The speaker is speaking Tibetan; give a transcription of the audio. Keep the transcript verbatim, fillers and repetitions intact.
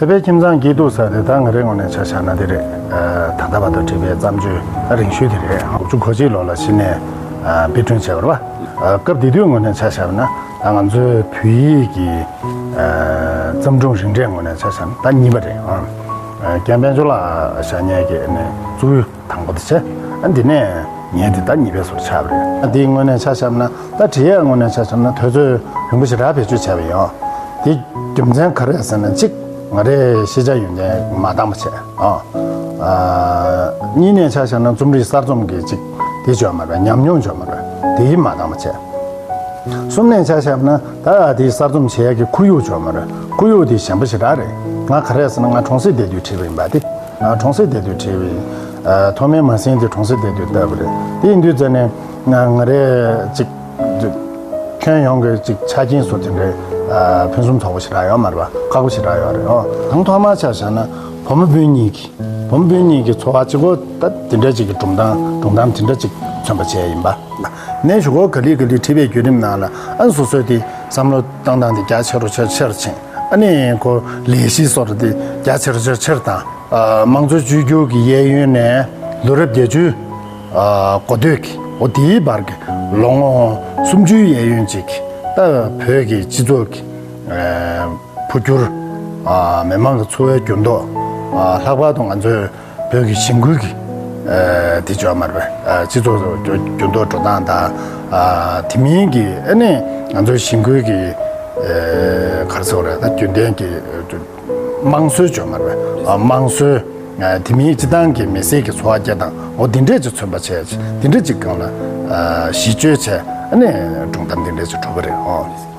བོད་པའི་ཁྱིམ་ཚང་སྐྱིད་སྡུག་ཟེར་དེ་ད་ང་རའི་ངོས་ནས་ཆ་བཞག་ན་དེ་རེད། ད་ལྟ་བར་དུ་བྲིས་པའི་བརྩམས་ཆོས་ད་རིང་ཤོས་དེ་རེད། དགུ་བཅུ་གོ་གཅིག་ལོ་ལ་གཞི་ནས་དཔེ་སྐྲུན་བྱས་པ་རེད་པ། སྐབས་དེ་དུས་ངོས་ནས་ཆ་བཞག་ན་ད་ང་ཚོའི་བོད་ཡིག་གི་བརྩམས་སྒྲུང་རིགས་འགྲེའི་ངོས་ནས་ཆ་བཞག་ན་ད་གཉིས་པ་རེད། རྒན་དཔལ་འབྱོར་ལགས་བཞག་མཁན་གྱི་ནས་གཙོ་བོའི་དང་པོ་དེ་བྱས། ཨ་འདི་ནས་ངས་འདི་ད་གཉིས་པའི་སོར་ཆགས་པ་རེད། ཨ་འདིའི་ངོས་ནས་ཆ་བཞག་ན་ད་བྲིས་ཡས་ངོས་ནས་ཆ་བཞག་ན་དུས་ཚོད་རིང་པོ་ཞེ་དྲག་བེད་སྤྱོད་བྱས་པ་ཡིན། འདི་རྒྱུ་མཚན་ག་རེ་ཟེར་ན་གཅིག་ང་རའི་ཤེས་བྱ་ཡོན་ཏན་མ་འདང་བ་བྱས། ཨ་གཉིས་ནས་ཆ་བཞག་ན་རྩོམ་རིག་གསར་རྩོམ་གྱི་གཅིག་དེ་བྱོས་མ་རེད། ཉམས་མྱོང་བྱོས་མ་རེད། དེའི་མ་འདང་བ་བྱས། གསུམ་ནས་ཆ་བཞག་ན་ད་དེ་གསར་རྩོམ་བྱེད་ཡག་གི་ཁོར་ཡུག་བྱུང་མ་རེད། ཁོར་ཡུག་དེ་ཞན་པ་ཞེ་དྲག་རེད། ང་ག་རེ་ཟེར་ན་ང་གྲོང་གསེབ་བསྡད་དུས་བྲིས་པ་ཡིན་པ་དེ། ཨ་གྲོང་གསེབ་བསྡད་དུས་བྲིས་པ་ཡིན། ཨ་ཐོག་མའི་མ་ཟིན་དེ་གྲོང་གསེབ་བསྡད་དུས་བཏབ་པ་རེད། དེ་ཡིན་དུས་ཙ་ནས་ང་ང་རེ་ཅིག་ཁྱོན་ཡོངས་ཀྱི་ཅིག་ཆ་རྐྱེན་སོགས་དེ་འདྲའི་ཨ་ཕུན་སུམ་ཚོགས་པ་ཞེ་དྲག་ཡོད་མ་རེད་པ། ཁག་པོ་ཞེ་དྲག་ཡོད་རེད། ཨོ་དང་ཐོག་མ་ཆ་བཞག་ན་བུ་མོ་སྤུན་གཉིས་ཀྱི་བུ་མོ་སྤུན་གཉིས་ཀྱི་འཚོ་བ་གཅིག་པོ་ད་དེ་འདྲ་ཅིག་གི་སྒྲུང་གཏམ་སྒྲུང་གཏམ་དེ་འདྲ་ཅིག་མཚོན་པ་བྱས་ཡིན་པ། ནས་གཞུག་གུ་ག་ལེ་ག་ལེ་བྲིས་པའི་བརྒྱུད་རིམ་ནང་ལ་ཨ་སོ་སོའི་དེ་བསམ་བློ་བཏང་སྟངས་དེ་རྒྱ་ཆེ་རུ་ཆེར་ཆེར་ཕྱིན། ཨ་ནི་ཁོ་ལས་གཞི་སོགས་དེ་རྒྱ་ཆེ་རུ་ཆེར་ཆེར་བཏང་། ཨ་དམངས་གཙོའི་བཅོས་བསྒྱུར་གྱི་གཡས་གཡོན་ནས་ལོ་རབས་བརྒྱད་ཅུ་ཨ་འགོ་སྟོད་ཀྱི་འོ་དེའི་བར་གྱི་ལོ་ངོ་སུམ་ཅུའི་གཡས་གཡོན་ཅིག་ད་བོད་ཀྱི་སྤྱི་ཚོགས་ཀྱི་ཨ་འཕོ་འགྱུར། ཨ་མི་མང་གི་འཚོ་བའི་འགྱུར་ལྡོག་ཨ་ལྷག་པར་དུ་ང་ཚོའི་བོད་ཀྱི་ཞིང་ཁུལ་གྱི་ཨ་དེ་བྱོས་མ་རེད་པས། ཨ་སྤྱི་ཚོགས་འགྱུར་འགྱུར་ལྡོག་འགྲོ་སྟངས་དང་། ཨ་དེ་མིན་གྱི་ཨ་ནི་ང་ཚོའི་ཞིང་ཁུལ་གྱི་ཨ་ག་རེ་ཟེར་དགོས་རེད། ད་རྒྱུན་ལྡན་གྱི་དམངས་སྲོལ་བྱོས་མ་རེད་པས། ཨ་དམངས་སྲོལ། ཨ་དེ་མིན་སྤྱི་བཏང་གི་མི་སེར་གྱི་འཚོ་བ་སྐྱེལ་སྟངས་འོ་དེ་འདྲས་ཅིག་མཚོན་པ་བྱས། དེ་འདྲས་ཅིག་སྒང་ལ་ཨ་གཞི་བཅོལ་བྱས་ཨ་ནི་སྒྲུང་གཏམ་དེ་འདྲས་ཅིག་གྲུབ་པ་རེད། ཨོ།